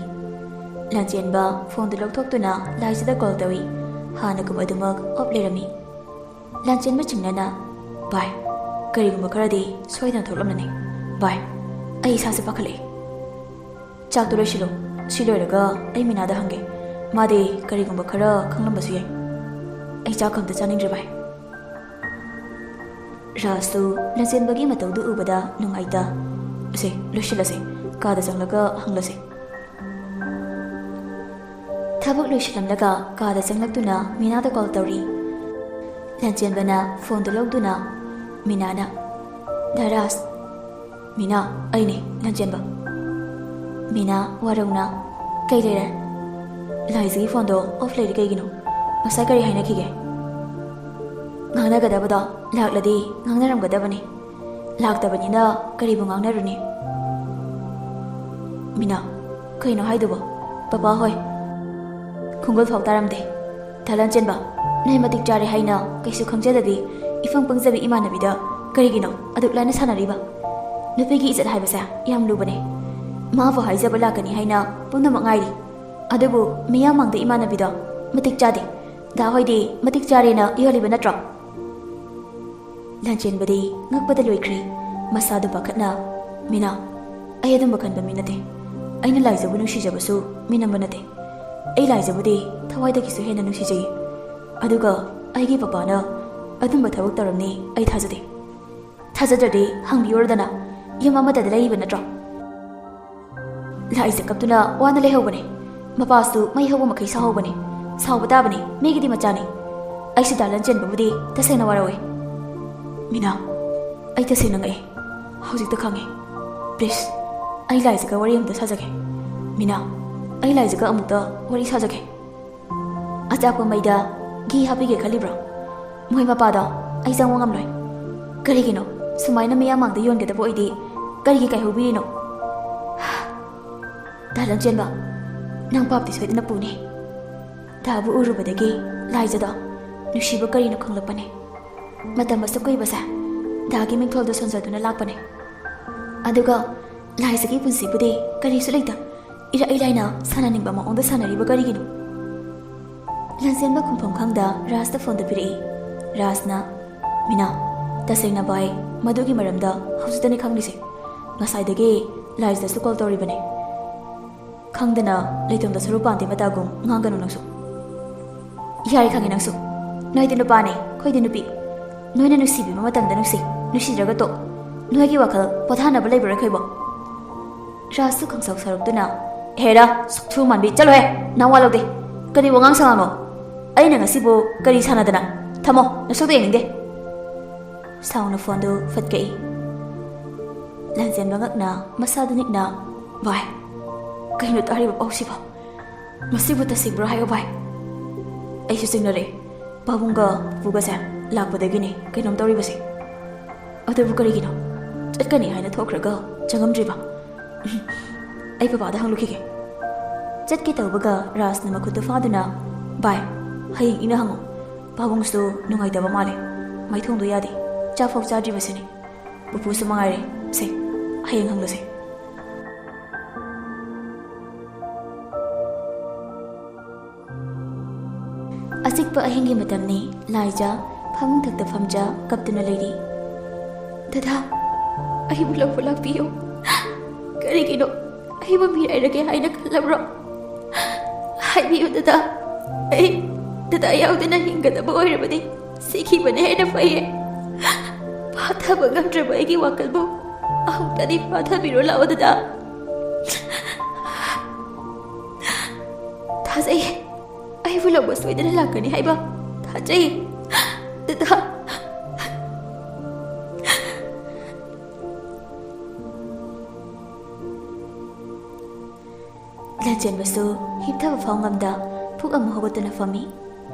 ꯂꯥꯟꯆꯦꯟꯕ ꯐꯣꯟꯗꯨ ꯂꯧꯊꯣꯛꯇꯨꯅ ꯂꯥꯏꯖꯗ ꯀꯣꯜ ꯇꯧꯏ꯫ ꯍꯥꯟꯅꯒꯨꯝ ꯑꯗꯨꯃꯛ ꯑꯣꯞ ꯂꯩꯔꯝꯃꯤ꯫ ꯂꯥꯟꯆꯦꯟꯕ ꯆꯤꯡꯅꯅ, "ꯚꯥꯏ, ꯀꯔꯤꯒꯨꯝꯕ ꯈꯔꯗꯤ ꯁꯣꯏꯗꯅ ꯊꯣꯛꯂꯝꯂꯅꯤ꯫ ꯚꯥꯏ, ꯑꯩ ꯏꯁꯥꯁꯦ ꯄꯥꯈꯠꯂꯛꯑꯦ"꯫ "ꯆꯥꯛꯇꯨ ꯂꯣꯏꯁꯤꯜꯂꯣ꯫ ꯁꯤ ꯂꯣꯏꯔꯒ ꯑꯩ ꯃꯤꯅꯥꯗ ꯍꯪꯒꯦ꯫ ꯃꯥꯗꯤ ꯀꯔꯤꯒꯨꯝꯕ ꯈꯔ ꯈꯪꯂꯝꯕꯁꯨ ꯌꯥꯏ꯫ ꯑꯩ ꯆꯥꯛ ꯑꯝꯇ ꯆꯥꯅꯤꯡꯗ꯭ꯔꯦ ꯚꯥꯏ"꯫ ꯔꯥꯖꯇꯨ ꯂꯥꯟꯆꯦꯟꯕꯒꯤ ꯃꯇꯧꯗꯨ ꯎꯕꯗ ꯅꯨꯡꯉꯥꯏꯇ, "ꯑꯁꯦ, ꯂꯣꯏꯁꯤꯜꯂꯁꯦ꯫ ꯀꯥꯗ ꯆꯪꯂꯒ ꯍꯪꯂꯁꯦ"꯫ ꯊꯕꯛ ꯂꯣꯏꯁꯤꯜꯂꯝꯂꯒ ꯀꯥꯗ ꯆꯪꯂꯛꯇꯨꯅ ꯃꯤꯅꯥꯗ ꯀꯣꯜ ꯇꯧꯔꯤ꯫ ꯂꯥꯟꯆꯦꯟꯕꯅ ꯐꯣꯟꯗꯨ ꯂꯧꯗꯨꯅ ꯃꯤꯅꯥꯅ, "ꯗꯥ ꯔꯥꯖ"꯫ "ꯃꯤꯅꯥ, ꯑꯩꯅꯦ, ꯂꯥꯟꯆꯦꯟꯕ"꯫ ꯃꯤꯅꯥ ꯋꯥꯔꯧꯅ, "ꯀꯩ ꯂꯩꯔꯦ? ꯂꯥꯏꯖꯒꯤ ꯐꯣꯟꯗꯣ ꯑꯣꯐ ꯂꯩꯔꯤ ꯀꯩꯒꯤꯅꯣ? ꯉꯁꯥꯏ ꯀꯔꯤ ꯍꯥꯏꯅꯈꯤꯒꯦ?" ꯉꯥꯡꯅꯒꯗꯕꯗꯣ ꯂꯥꯛꯂꯗꯤ ꯉꯥꯡꯅꯔꯝꯒꯗꯕꯅꯤ꯫ ꯂꯥꯛꯇꯕꯅꯤꯅ ꯀꯔꯤꯕꯨ ꯉꯥꯡꯅꯔꯨꯅꯤ? ꯃꯤꯅꯥ, ꯀꯩꯅꯣ ꯍꯥꯏꯗꯨꯕꯣ? ꯄꯄꯥ ꯍꯣꯏ꯫ ꯈꯣꯡꯒꯨꯜ ꯐꯥꯎ ꯇꯥꯔꯝꯗꯦ꯫ ꯙꯂꯥꯟ ꯆꯦꯟꯕ, ꯅꯣꯏ ꯃꯇꯤꯛ ꯆꯥꯔꯦ ꯍꯥꯏꯅ ꯀꯩꯁꯨ ꯈꯪꯖꯗꯕꯤ, ꯏꯐꯪ ꯐꯪꯖꯕꯤ ꯏꯃꯥꯟꯅꯕꯤꯗ ꯀꯔꯤꯒꯤꯅꯣ ꯑꯗꯨꯛ ꯂꯥꯏꯅ ꯁꯥꯟꯅꯔꯤꯕ? ꯅꯨꯄꯤꯒꯤ ꯏꯖꯠ ꯍꯥꯏꯕꯁꯦ ꯌꯥꯝ ꯂꯨꯕꯅꯦ꯫ ꯃꯥꯕꯨ ꯍꯥꯏꯖꯕ ꯂꯥꯛꯀꯅꯤ ꯍꯥꯏꯅ ꯄꯨꯝꯅꯃꯛ ꯉꯥꯏꯔꯤ꯫ ꯑꯗꯨꯕꯨ ꯃꯤꯌꯥꯝ ꯃꯥꯡꯗ ꯏꯃꯥꯟꯅꯕꯤꯗꯣ ꯃꯇꯤꯛ ꯆꯥꯗꯦ꯫ ꯗꯥ ꯍꯣꯏꯗꯤ ꯃꯇꯤꯛ ꯆꯥꯔꯦꯅ ꯌꯣꯜꯂꯤꯕ ꯅꯠꯇ꯭ꯔꯣ? ꯂꯥꯟꯆꯦꯟꯕꯗꯤ ꯉꯛꯄꯗ ꯂꯣꯏꯈ꯭ꯔꯦ꯫ ꯃꯁꯥꯗꯨ ꯄꯥꯈꯠꯅ, "ꯃꯤꯅꯥ, ꯑꯩ ꯑꯗꯨꯝꯕ ꯈꯟꯕ ꯃꯤ ꯅꯠꯇꯦ꯫ ꯑꯩꯅ ꯂꯥꯏꯖꯕꯨ ꯅꯨꯡꯁꯤꯖꯕꯁꯨ ꯃꯤꯅꯝꯕ ꯅꯠꯇꯦ꯫ ꯑꯩ ꯂꯥꯏꯖꯕꯨꯗꯤ ꯊꯋꯥꯏꯗꯒꯤꯁꯨ ꯍꯦꯟꯅ ꯅꯨꯡꯁꯤꯖꯩ꯫ ꯑꯗꯨꯒ ꯑꯩꯒꯤ ꯄꯄꯥꯅ ꯑꯗꯨꯝꯕ ꯊꯕꯛ ꯇꯧꯔꯝꯅꯤ ꯑꯩ ꯊꯥꯖꯗꯦ꯫ ꯊꯥꯖꯗ꯭ꯔꯗꯤ ꯍꯪꯕꯤꯌꯨꯔꯗꯅ, ꯌꯨꯝ ꯑꯃꯠꯇꯗ ꯂꯩꯔꯤꯕ ꯅꯠꯇ꯭ꯔꯣ?" ꯂꯥꯏꯖ ꯀꯞꯇꯨꯅ ꯋꯥꯅ ꯂꯩꯍꯧꯕꯅꯦ꯫ ꯃꯄꯥꯁꯨ ꯃꯩ ꯍꯧꯕ ꯃꯈꯩ ꯁꯥꯎꯍꯧꯕꯅꯦ꯫ ꯁꯥꯎꯕ ꯇꯥꯕꯅꯤ, ꯃꯤꯒꯤꯗꯤ ꯃꯆꯥꯅꯤ꯫ ꯑꯩꯁꯨ ꯗꯥ ꯂꯥꯟꯆꯦꯟꯕꯕꯨꯗꯤ ꯇꯁꯦꯡꯅ ꯋꯥꯔꯧꯋꯦ꯫ ꯃꯤꯅꯥ, ꯑꯩ ꯇꯁꯦꯡꯅ ꯉꯛꯑꯦ꯫ ꯍꯧꯖꯤꯛꯇ ꯈꯪꯉꯦ꯫ ꯄ꯭ꯂꯤꯖ, ꯑꯩ ꯂꯥꯏꯖꯒ ꯋꯥꯔꯤ ꯑꯃꯨꯛꯇ ꯁꯥꯖꯒꯦ꯫ ꯃꯤꯅꯥ, ꯑꯩ ꯂꯥꯏꯖꯒ ꯑꯃꯨꯛꯇ ꯋꯥꯔꯤ ꯁꯥꯖꯒꯦ꯫ ꯑꯆꯥꯛꯄ ꯃꯩꯗ ꯘꯤ ꯍꯥꯞꯄꯤꯒꯦ ꯈꯜꯂꯤꯕ꯭ꯔꯣ? ꯃꯣꯏ ꯃꯄꯥꯗꯣ ꯑꯩ ꯆꯪꯕ ꯉꯝꯂꯣꯏ꯫ ꯀꯔꯤꯒꯤꯅꯣ? ꯁꯨꯃꯥꯏꯅ ꯃꯤꯌꯥꯝ ꯃꯥꯡꯗ ꯌꯣꯟꯒꯗꯕ ꯑꯣꯏꯗꯤ ꯀꯔꯤꯒꯤ ꯀꯥꯏꯍꯧꯕꯤꯔꯤꯅꯣ? ꯗꯥ ꯂꯥꯟꯆꯦꯟꯕ, ꯅꯪ ꯄꯥꯞꯇꯤ ꯁꯣꯏꯗꯅ ꯄꯨꯅꯤ꯫ ꯗꯥꯕꯨ ꯎꯔꯨꯕꯗꯒꯤ ꯂꯥꯏꯖꯗꯣ ꯅꯨꯡꯁꯤꯕ ꯀꯔꯤꯅꯣ ꯈꯪꯂꯛꯄꯅꯦ꯫ ꯃꯇꯝ ꯑꯁꯨꯛ ꯀꯨꯏꯕꯁꯦ ꯗꯥꯒꯤ ꯃꯤꯡꯊꯣꯜꯗ ꯁꯣꯟꯖꯗꯨꯅ ꯂꯥꯛꯄꯅꯦ꯫ ꯑꯗꯨꯒ ꯂꯥꯏꯖꯒꯤ ꯄꯨꯟꯁꯤꯕꯨꯗꯤ ꯀꯔꯤꯁꯨ ꯂꯩꯇ ꯏꯔꯥꯏ ꯂꯥꯏꯅ ꯁꯥꯟꯅꯅꯤꯡꯕ ꯃꯑꯣꯡꯗ ꯁꯥꯟꯅꯔꯤꯕ ꯀꯔꯤꯒꯤꯅꯣ? ꯂꯥꯟꯆꯦꯟꯕ ꯈꯨꯝꯐꯝ ꯈꯪꯗ ꯔꯥꯖꯇ ꯐꯣꯟꯗꯨ ꯄꯤꯔꯛꯏ꯫ ꯔꯥꯖꯅ, "ꯃꯤꯅꯥ, ꯇꯁꯦꯡꯅ ꯚꯥꯏ, ꯃꯗꯨꯒꯤ ꯃꯔꯝꯗ ꯍꯧꯖꯤꯛꯇꯅꯤ ꯈꯪꯂꯤꯁꯦ꯫ ꯉꯁꯥꯏꯗꯒꯤ ꯂꯥꯏꯖꯗꯁꯨ ꯀꯣꯜ ꯇꯧꯔꯤꯕꯅꯦ꯫ ꯈꯪꯗꯅ ꯂꯩꯇꯣꯡꯗ ꯁꯔꯨ ꯄꯥꯟꯗꯦ ꯃꯇꯥꯒꯨꯝ ꯉꯥꯡꯒꯅꯨ ꯅꯪꯁꯨ꯫ ꯌꯥꯔꯦ, ꯈꯪꯉꯦ ꯅꯪꯁꯨ꯫ ꯅꯣꯏꯗꯤ ꯅꯨꯄꯥꯅꯦ, ꯑꯩꯈꯣꯏꯗꯤ ꯅꯨꯄꯤ꯫ ꯅꯣꯏꯅ ꯅꯨꯡꯁꯤꯕꯤꯕ ꯃꯇꯝꯗ ꯅꯨꯡꯁꯤ, ꯅꯨꯡꯁꯤꯗ꯭ꯔꯒ ꯇꯣꯛ꯫ ꯅꯣꯏꯒꯤ ꯋꯥꯈꯜ ꯄꯣꯊꯥꯅꯕ ꯂꯩꯕ꯭ꯔꯣ ꯑꯩꯈꯣꯏꯕꯣ?" ꯔꯥꯖꯁꯨ ꯈꯪꯁꯥꯎ ꯁꯥꯎꯔꯛꯇꯨꯅ, "ꯍꯦꯔꯥ, ꯁꯛꯊꯨ ꯃꯥꯟꯕꯤ, ꯆꯠꯂꯣꯍꯦ! ꯅꯋꯥ ꯂꯧꯗꯦ꯫ ꯀꯔꯤ ꯋꯥꯉꯥꯡ ꯁꯉꯥꯡꯅꯣ? ꯑꯩꯅ ꯉꯁꯤꯕꯨ ꯀꯔꯤ ꯁꯥꯟꯅꯗꯅ? ꯊꯝꯃꯣ, ꯅꯁꯛꯇꯣ ꯌꯦꯡꯅꯤꯡꯗꯦ꯫" ꯁꯥꯎꯅ ꯐꯣꯟꯗꯨ ꯐꯠ ꯀꯛꯏ꯫ ꯂꯥꯟꯆꯦꯟꯕ ꯉꯛꯅ ꯃꯁꯥꯗꯨ ꯅꯤꯛꯅ, "ꯚꯥꯏ, ꯀꯩꯅꯣ ꯇꯥꯔꯤꯕ ꯄꯥꯎꯁꯤꯕꯣ? ꯃꯁꯤꯕꯨ ꯇꯁꯦꯡꯕ꯭ꯔꯣ ꯍꯥꯏꯌꯣ ꯚꯥꯏ?" ꯑꯩꯁꯨ ꯆꯤꯡꯅꯔꯦ꯫ ꯄꯥꯕꯨꯡꯒ ꯄꯨꯄꯨꯒꯁꯦ ꯂꯥꯛꯄꯗꯒꯤꯅꯦ ꯀꯩꯅꯣꯝ ꯇꯧꯔꯤꯕꯁꯦ꯫ ꯑꯗꯨꯕꯨ ꯀꯔꯤꯒꯤꯅꯣ? ꯆꯠꯀꯅꯤ ꯍꯥꯏꯅ ꯊꯣꯛꯈ꯭ꯔꯒ ꯆꯪꯉꯝꯗ꯭ꯔꯤꯕ? ꯑꯩ ꯄꯄꯥꯗ ꯍꯪꯂꯨꯈꯤꯒꯦ꯫ ꯆꯠꯀꯦ ꯇꯧꯕꯒ ꯔꯥꯖꯅ ꯃꯈꯨꯠꯇꯨ ꯐꯥꯗꯨꯅ, "ꯚꯥꯏ, ꯍꯌꯦꯡ ꯏꯪꯅ ꯍꯪꯉꯨ꯫ ꯄꯥꯕꯨꯡꯁꯨ ꯅꯨꯡꯉꯥꯏꯇꯕ ꯃꯥꯜꯂꯦ꯫ ꯃꯩ ꯊꯣꯡꯗꯣ ꯌꯥꯗꯦ꯫ ꯆꯥꯛꯐꯥꯎ ꯆꯥꯗ꯭ꯔꯤꯕꯁꯤꯅꯤ꯫ ꯄꯨꯄꯨꯁꯨ ꯃꯉꯥꯏꯔꯦ꯫ ꯁꯦ, ꯍꯌꯦꯡ ꯍꯪꯂꯁꯦ꯫" ꯑꯆꯤꯛꯄ ꯑꯍꯤꯡꯒꯤ ꯃꯇꯝꯅꯤ꯫ ꯂꯥꯏꯖꯥ ꯐꯃꯨꯡ ꯊꯛꯇ ꯐꯝꯖ ꯀꯞꯇꯨꯅ ꯂꯩꯔꯤ꯫ "ꯗꯗꯥ, ꯑꯩꯕꯨ ꯂꯧꯕ ꯂꯥꯛꯄꯤꯌꯨ꯫ ꯀꯔꯤꯒꯤꯅꯣ ꯑꯩꯕꯨ ꯃꯤꯔꯥꯏꯔꯒꯦ ꯍꯥꯏꯅ ꯈꯜꯂꯕ꯭ꯔꯣ? ꯍꯥꯏꯕꯤꯌꯨ ꯗꯗꯥ, ꯑꯩ ꯗꯗꯥ ꯌꯥꯎꯗꯅ ꯍꯤꯡꯒꯗꯕ ꯑꯣꯏꯔꯕꯗꯤ ꯁꯤꯈꯤꯕꯅ ꯍꯦꯟꯅ ꯐꯩꯌꯦ꯫ ꯐꯥꯊꯕ ꯉꯝꯗ꯭ꯔꯕ ꯑꯩꯒꯤ ꯋꯥꯈꯜꯕꯨ ꯑꯃꯨꯛꯇꯗꯤ ꯐꯥꯊꯕꯤꯔꯣ ꯂꯥꯛꯑꯣ ꯗꯗꯥ꯫" "ꯊꯥꯖꯩ, ꯑꯩꯕꯨ ꯂꯧꯕ ꯁꯣꯏꯗꯅ ꯂꯥꯛꯀꯅꯤ ꯍꯥꯏꯕ ꯊꯥꯖꯩ ꯗꯗꯥ꯫" ꯂꯟꯆꯦꯟꯕꯁꯨ ꯍꯤꯞꯊꯕ ꯐꯥꯎ ꯉꯝꯗ ꯐꯨꯛ ꯑꯃꯨꯛ ꯍꯧꯒꯠꯇꯨꯅ ꯐꯝꯃꯤ꯫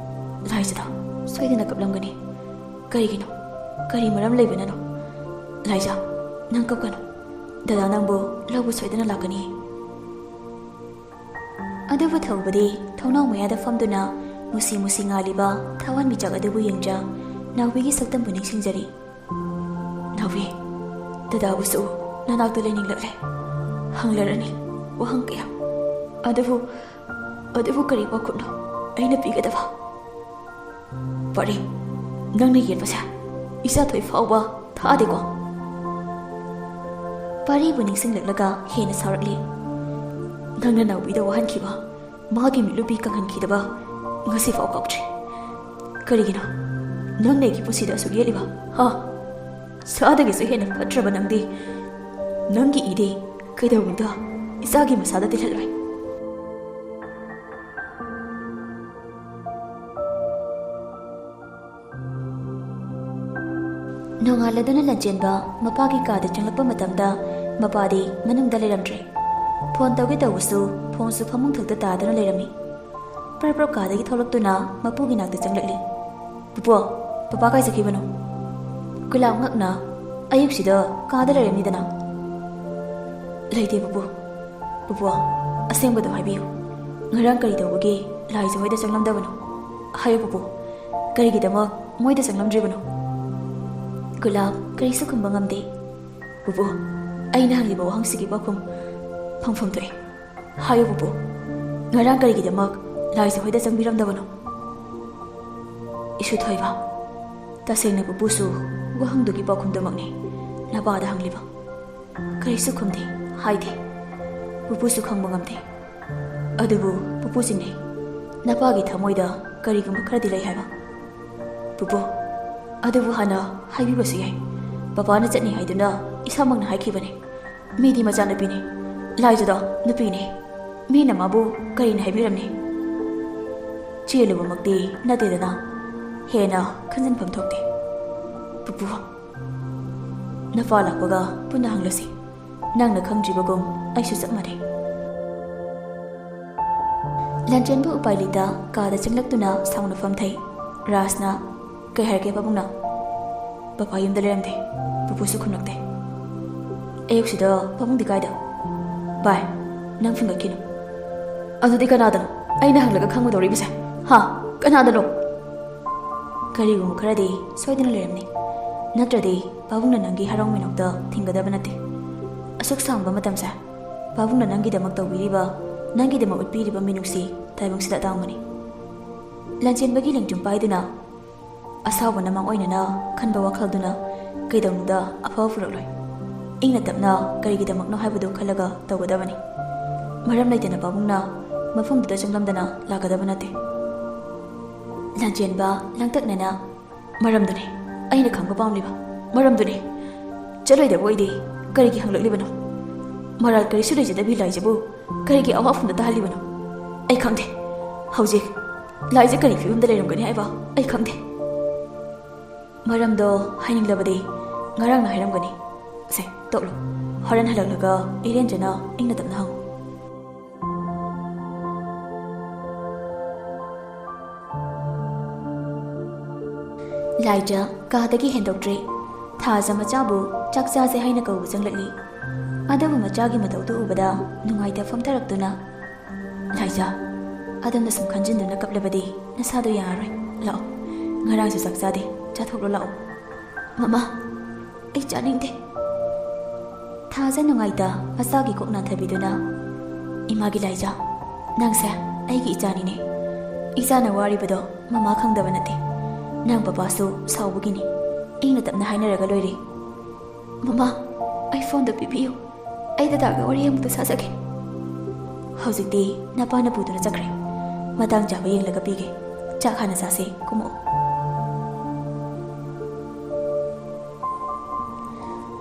"ꯂꯥꯏꯖꯥꯗꯣ ꯁꯣꯏꯗꯅ ꯀꯞꯂꯝꯒꯅꯤ꯫ ꯀꯔꯤꯒꯤꯅꯣ? ꯀꯔꯤ ꯃꯔꯝ ꯂꯩꯕꯅꯅꯣ? ꯂꯥꯏꯖꯥ, ꯅꯪ ꯀꯞꯀꯅꯨ꯫ ꯗꯗꯥ ꯅꯪꯕꯨ ꯂꯧꯕ ꯁꯣꯏꯗꯅ ꯂꯥꯛꯀꯅꯤ꯫" ꯑꯗꯨꯕꯨ ꯊꯧꯕꯗꯤ ꯊꯣꯡꯅꯥꯎ ꯃꯌꯥꯗ ꯐꯝꯗꯨꯅ ꯃꯨꯁꯤ ꯃꯨꯁꯤ ꯉꯥꯜꯂꯤꯕ ꯊꯋꯥꯟꯃꯤꯆꯥꯛ ꯑꯗꯨꯕꯨ ꯌꯦꯡꯖ ꯅꯥꯎꯕꯤꯒꯤ ꯁꯛꯇꯝꯕꯨ ꯅꯤꯡꯁꯤꯡꯖꯔꯤ꯫ "ꯅꯥꯎꯕꯤ, ꯗꯗꯥꯕꯨꯁꯨ ꯅꯅꯥꯛꯇ ꯂꯩꯅꯤꯡꯂꯛꯂꯦ꯫ ꯍꯪꯂꯔꯅꯤ ꯋꯥꯍꯪ ꯀꯌꯥ꯫ ꯑꯗꯨꯕꯨ, ꯑꯗꯨꯕꯨ ꯀꯔꯤ ꯄꯥꯎꯈꯨꯝꯅꯣ ꯑꯩꯅ ꯄꯤꯒꯗꯕ?" "ꯄꯥꯔꯤ, ꯅꯪꯅ ꯌꯦꯠꯄꯁꯦ ꯏꯆꯥꯊꯣꯏ ꯐꯥꯎꯕ ꯊꯥꯗꯦꯀꯣ?" ꯄꯥꯔꯤꯕꯨ ꯅꯤꯡꯁꯤꯡꯂꯛꯂꯒ ꯍꯦꯟꯅ ꯁꯥꯎꯔꯛꯂꯤ꯫ "ꯅꯪꯅ ꯅꯥꯎꯕꯤꯗ ꯋꯥꯍꯟꯈꯤꯕ, ꯃꯥꯒꯤ ꯃꯤꯠꯂꯨꯕꯤ ꯀꯪꯍꯟꯈꯤꯗꯕ ꯉꯁꯤꯐꯥꯎ ꯀꯥꯎꯗ꯭ꯔꯤ꯫ ꯀꯔꯤꯒꯤꯅꯣ? ꯅꯪꯅ ꯑꯩꯒꯤ ꯄꯨꯟꯁꯤꯗ ꯑꯁꯨꯛ ꯌꯦꯠꯂꯤꯕ, ꯍꯥ? ꯁꯥꯗꯒꯤꯁꯨ ꯍꯦꯟꯅ ꯐꯠꯇ꯭ꯔꯕ ꯅꯪꯗꯤ꯫ ꯅꯪꯒꯤ ꯏꯗꯤ ꯀꯩꯗꯧꯅꯨꯡꯗ ꯏꯆꯥꯒꯤ ꯃꯁꯥꯗ ꯇꯤꯜꯍꯜꯂꯣꯏ꯫" ꯅꯣꯡꯉꯥꯜꯂꯗꯨꯅ ꯂꯟꯆꯦꯟꯕ ꯃꯄꯥꯒꯤ ꯀꯥꯗ ꯆꯪꯂꯛꯄ ꯃꯇꯝꯗ ꯃꯄꯥꯗꯤ ꯃꯅꯨꯡꯗ ꯂꯩꯔꯝꯗ꯭ꯔꯦ꯫ ꯐꯣꯟ ꯇꯧꯒꯦ ꯇꯧꯕꯁꯨ ꯐꯣꯟꯁꯨ ꯐꯃꯨꯡ ꯊꯛꯇ ꯇꯥꯗꯨꯅ ꯂꯩꯔꯝꯃꯤ꯫ ꯄ꯭ꯔꯞ ꯄ꯭ꯔꯞ ꯀꯥꯗꯒꯤ ꯊꯣꯛꯂꯛꯇꯨꯅ ꯃꯄꯨꯒꯤ ꯅꯥꯛꯇ ꯆꯪꯂꯛꯂꯤ꯫ "ꯄꯨꯄꯨ, ꯄꯄꯥ ꯀꯥꯏ ꯆꯠꯈꯤꯕꯅꯣ? ꯒꯨꯂꯥꯞ ꯉꯛꯅ ꯑꯌꯨꯛꯁꯤꯗ ꯀꯥꯗ ꯂꯩꯔꯝꯅꯤꯗꯅ꯫ ꯂꯩꯇꯦ ꯄꯨꯄꯨ꯫ ꯄꯨꯄꯨ, ꯑꯁꯦꯡꯕꯗꯣ ꯍꯥꯏꯕꯤꯌꯨ꯫ ꯉꯔꯥꯡ ꯀꯔꯤ ꯇꯧꯕꯒꯤ ꯂꯥꯏꯖ ꯍꯣꯏꯗ ꯆꯪꯂꯝꯗꯕꯅꯣ? ꯍꯥꯏꯌꯨ ꯄꯨꯄꯨ, ꯀꯔꯤꯒꯤꯗꯃꯛ ꯃꯣꯏꯗ ꯆꯪꯂꯝꯗ꯭ꯔꯤꯕꯅꯣ? ꯒꯨꯂꯥꯞ ꯀꯔꯤꯁꯨ ꯈꯨꯝꯕ ꯉꯝꯗꯦ꯫ ꯄꯨꯄꯨ, ꯑꯩꯅ ꯍꯪꯂꯤꯕ ꯋꯥꯍꯪꯁꯤꯒꯤ ꯄꯥꯎꯈꯨꯝ ꯐꯪꯐꯝ ꯊꯣꯛꯑꯦ꯫ ꯍꯥꯏꯌꯨ ꯄꯨꯄꯨ, ꯉꯔꯥꯡ ꯀꯔꯤꯒꯤꯗꯃꯛ ꯂꯥꯏꯖ ꯍꯣꯏꯗ ꯆꯪꯕꯤꯔꯝꯗꯕꯅꯣ? ꯏꯁꯨ ꯊꯣꯏꯕ, ꯇꯁꯦꯡꯅ ꯄꯨꯄꯨꯁꯨ ꯋꯥꯍꯪꯗꯨꯒꯤ ꯄꯥꯎꯈꯨꯝꯗꯨꯃꯛꯅꯤ ꯅꯄꯥꯗ ꯍꯪꯂꯤꯕ꯫ ꯀꯔꯤꯁꯨ ꯈꯨꯝꯗꯦ, ꯍꯥꯏꯗꯦ꯫ ꯄꯨꯄꯨꯁꯨ ꯈꯪꯕ ꯉꯝꯗꯦ꯫ ꯑꯗꯨꯕꯨ ꯄꯨꯄꯨ ꯆꯤꯡꯅꯩ꯫ ꯅꯄꯥꯒꯤ ꯊꯃꯣꯏꯗ ꯀꯔꯤꯒꯨꯝꯕ ꯈꯔꯗꯤ ꯂꯩ ꯍꯥꯏꯕ꯫ ꯄꯨꯄꯨ, ꯑꯗꯨꯕꯨ ꯍꯥꯟꯅ ꯍꯥꯏꯕꯤꯕꯁꯨ ꯌꯥꯏ꯫ ꯄꯄꯥꯅ ꯆꯠꯅꯤ ꯍꯥꯏꯗꯨꯅ ꯏꯁꯥꯃꯛꯅ ꯍꯥꯏꯈꯤꯕꯅꯤ꯫ ꯃꯤꯗꯤ ꯃꯆꯥꯅꯨꯄꯤꯅꯤ꯫ ꯂꯥꯏꯖꯗꯣ ꯅꯨꯄꯤꯅꯤ꯫ ꯃꯤꯅ ꯃꯥꯕꯨ ꯀꯔꯤꯅ ꯍꯥꯏꯕꯤꯔꯝꯅꯤ? ꯆꯦꯜꯂꯨꯕꯃꯛꯇꯤ ꯅꯠꯇꯦꯗꯅ꯫ ꯍꯦꯟꯅ ꯈꯟꯖꯤꯟꯐꯝ ꯊꯣꯛꯇꯦ꯫ ꯄꯨꯄꯨ, ꯅꯄꯥ ꯂꯥꯛꯄꯒ ꯄꯨꯟꯅ ꯍꯪꯂꯁꯤ꯫ ꯅꯪꯅ ꯈꯪꯗ꯭ꯔꯤꯕꯒꯨꯝ ꯑꯩꯁꯨ ꯆꯞ ꯃꯥꯟꯅꯩ꯫ ꯂꯥꯟꯆꯦꯟꯕ ꯎꯄꯥꯏ ꯂꯩꯇ ꯀꯥꯗ ꯆꯪꯂꯛꯇꯨꯅ ꯁꯥꯎꯅ ꯐꯝꯊꯩ꯫ ꯔꯥꯖꯅ, "ꯀꯩ ꯍꯥꯏꯔꯛꯀꯦ ꯄꯥꯕꯨꯡꯅ?" "ꯄꯄꯥ ꯌꯨꯝꯗ ꯂꯩꯔꯝꯗꯦ꯫ ꯄꯨꯄꯨꯁꯨ ꯈꯨꯝꯂꯛꯇꯦ꯫ ꯑꯌꯨꯛꯁꯤꯗ ꯄꯥꯕꯨꯡꯗꯤ ꯀꯥꯏꯗ?" "ꯚꯥꯏ, ꯅꯪ ꯐꯨꯟꯒꯠꯈꯤꯅꯨ꯫ ꯑꯗꯨꯗꯤ ꯀꯅꯥꯗꯅꯣ ꯑꯩꯅ ꯍꯪꯂꯒ ꯈꯪꯒꯗꯧꯔꯤꯕꯁꯦ? ꯍꯥ? ꯀꯅꯥꯗꯅꯣ?" "ꯀꯔꯤꯒꯨꯝꯕ ꯈꯔꯗꯤ ꯁꯣꯏꯗꯅ ꯂꯩꯔꯝꯅꯤ꯫ ꯅꯠꯇ꯭ꯔꯗꯤ ꯄꯥꯕꯨꯡꯅ ꯅꯪꯒꯤ ꯍꯔꯥꯎ ꯃꯤꯅꯣꯛꯇ ꯊꯤꯡꯒꯗꯕ ꯅꯠꯇꯦ꯫ ꯑꯁꯨꯛ ꯁꯥꯡꯕ ꯃꯇꯝꯁꯦ ꯄꯥꯕꯨꯡꯅ ꯅꯪꯒꯤꯗꯃꯛ ꯇꯧꯕꯤꯔꯤꯕ, ꯅꯪꯒꯤꯗꯃꯛ ꯎꯠꯄꯤꯔꯤꯕ ꯃꯤꯅꯨꯡꯁꯤ ꯇꯥꯏꯕꯪꯁꯤꯗ ꯑꯇꯥꯡꯕꯅꯤ꯫" ꯂꯥꯟꯆꯦꯟꯕꯒꯤ ꯂꯦꯡꯖꯨꯝ ꯄꯥꯏꯗꯨꯅ, ꯑꯁꯥꯎꯕꯅ ꯃꯥꯡꯑꯣꯏꯅꯅ ꯈꯟꯕ ꯋꯥꯈꯜꯗꯨꯅ ꯀꯩꯗꯧꯅꯨꯡꯗ ꯑꯐꯕ ꯄꯨꯔꯛꯂꯣꯏ꯫ ꯏꯪꯅ ꯇꯞꯅ ꯀꯔꯤꯒꯤꯗꯃꯛꯅꯣ ꯍꯥꯏꯕꯗꯨ ꯈꯜꯂꯒ ꯇꯧꯒꯗꯕꯅꯤ꯫ ꯃꯔꯝ ꯂꯩꯇꯅ ꯄꯥꯕꯨꯡꯅ ꯃꯐꯝꯗꯨꯗ ꯆꯪꯂꯝꯗꯅ ꯂꯥꯛꯀꯗꯕ ꯅꯠꯇꯦ꯫ ꯂꯥꯟꯆꯦꯟꯕ ꯂꯥꯡꯇꯛꯅꯅ, "ꯃꯔꯝꯗꯨꯅꯤ ꯑꯩꯅ ꯈꯪꯕ ꯄꯥꯝꯂꯤꯕ, ꯃꯔꯝꯗꯨꯅꯤ꯫ ꯆꯠꯂꯣꯏꯗꯕ ꯑꯣꯏꯗꯤ ꯀꯔꯤꯒꯤ ꯍꯪꯂꯛꯂꯤꯕꯅꯣ? ꯃꯔꯥꯜ ꯀꯔꯤꯁꯨ ꯂꯩꯖꯗꯕꯤ ꯂꯥꯏꯖꯕꯨ ꯀꯔꯤꯒꯤ ꯑꯋꯥꯐꯝꯗ ꯇꯥꯍꯜꯂꯤꯕꯅꯣ? ꯑꯩ ꯈꯪꯗꯦ꯫ ꯍꯧꯖꯤꯛ ꯂꯥꯏꯖ ꯀꯔꯤ ꯐꯤꯕꯝꯗ ꯂꯩꯔꯝꯒꯅꯤ ꯍꯥꯏꯕ ꯑꯩ ꯈꯪꯗꯦ꯫" "ꯃꯔꯝꯗꯣ ꯍꯥꯏꯅꯤꯡꯂꯕꯗꯤ ꯉꯔꯥꯡꯅ ꯍꯥꯏꯔꯝꯒꯅꯤ꯫ ꯁꯦ, ꯇꯣꯛꯂꯣ꯫ ꯍꯣꯔꯦꯟ ꯍꯜꯂꯛꯂꯒ ꯏꯔꯦꯟꯖꯅ ꯏꯪꯅ ꯇꯞꯅ ꯍꯪꯉꯨ꯫" ꯂꯥꯏꯖꯥ ꯀꯥꯗꯒꯤ ꯍꯦꯟꯗꯣꯛꯇ꯭ꯔꯤ꯫ ꯊꯥꯖ ꯃꯆꯥꯕꯨ ꯆꯥꯛ ꯆꯥꯁꯦ ꯍꯥꯏꯅ ꯀꯧꯕ ꯆꯪꯂꯛꯂꯤ꯫ ꯑꯗꯨꯕꯨ ꯃꯆꯥꯒꯤ ꯃꯇꯧꯗꯨ ꯎꯕꯗ ꯅꯨꯡꯉꯥꯏꯇ ꯐꯝꯊꯔꯛꯇꯨꯅ, "ꯂꯥꯏꯖꯥ, ꯑꯗꯣꯝꯅ ꯁꯨꯝ ꯈꯟꯖꯤꯟꯗꯨꯅ ꯀꯞꯂꯕꯗꯤ ꯅꯁꯥꯗꯣ ꯌꯥꯔꯔꯣꯏ꯫ ꯂꯥꯛꯑꯣ, ꯉꯔꯥꯡꯁꯨ ꯆꯥꯛ ꯆꯥꯗꯦ, ꯆꯥꯊꯣꯛꯂꯣ ꯂꯥꯛꯑꯣ꯫" "ꯃꯃꯥ, ꯑꯩ ꯆꯥꯅꯤꯡꯗꯦ꯫" ꯊꯥꯖ ꯅꯨꯡꯉꯥꯏꯇ ꯃꯆꯥꯒꯤ ꯀꯣꯛ ꯅꯥꯟꯊꯕꯤꯗꯨꯅ, "ꯏꯃꯥꯒꯤ ꯂꯥꯏꯖꯥ, ꯅꯪꯁꯦ ꯑꯩꯒꯤ ꯏꯆꯥꯅꯤꯅꯦ꯫ ꯏꯆꯥꯅ ꯋꯥꯔꯤꯕꯗꯣ ꯃꯃꯥ ꯈꯪꯗꯕ ꯅꯠꯇꯦ꯫ ꯅꯪ ꯄꯄꯥꯁꯨ ꯁꯥꯎꯕꯒꯤꯅꯤ꯫ ꯏꯪꯅ ꯇꯞꯅ ꯍꯥꯏꯅꯔꯒ ꯂꯣꯏꯔꯦ꯫" "ꯃꯃꯥ, ꯑꯩ ꯐꯣꯟꯗꯣ ꯄꯤꯕꯤꯌꯨ꯫ ꯑꯩ ꯗꯗꯥꯒ ꯋꯥꯔꯤ ꯑꯃꯨꯛꯇ ꯁꯥꯖꯒꯦ꯫" "ꯍꯧꯖꯤꯛꯇꯤ ꯅꯄꯥꯅ ꯄꯨꯗꯨꯅ ꯆꯠꯈ꯭ꯔꯦ꯫ ꯃꯇꯥꯡ ꯆꯥꯕ ꯌꯦꯡꯂꯒ ꯄꯤꯒꯦ꯫ ꯆꯥꯛ ꯍꯥꯟꯅ ꯆꯥꯁꯦ, ꯀꯨꯝꯃꯛꯑꯣ꯫"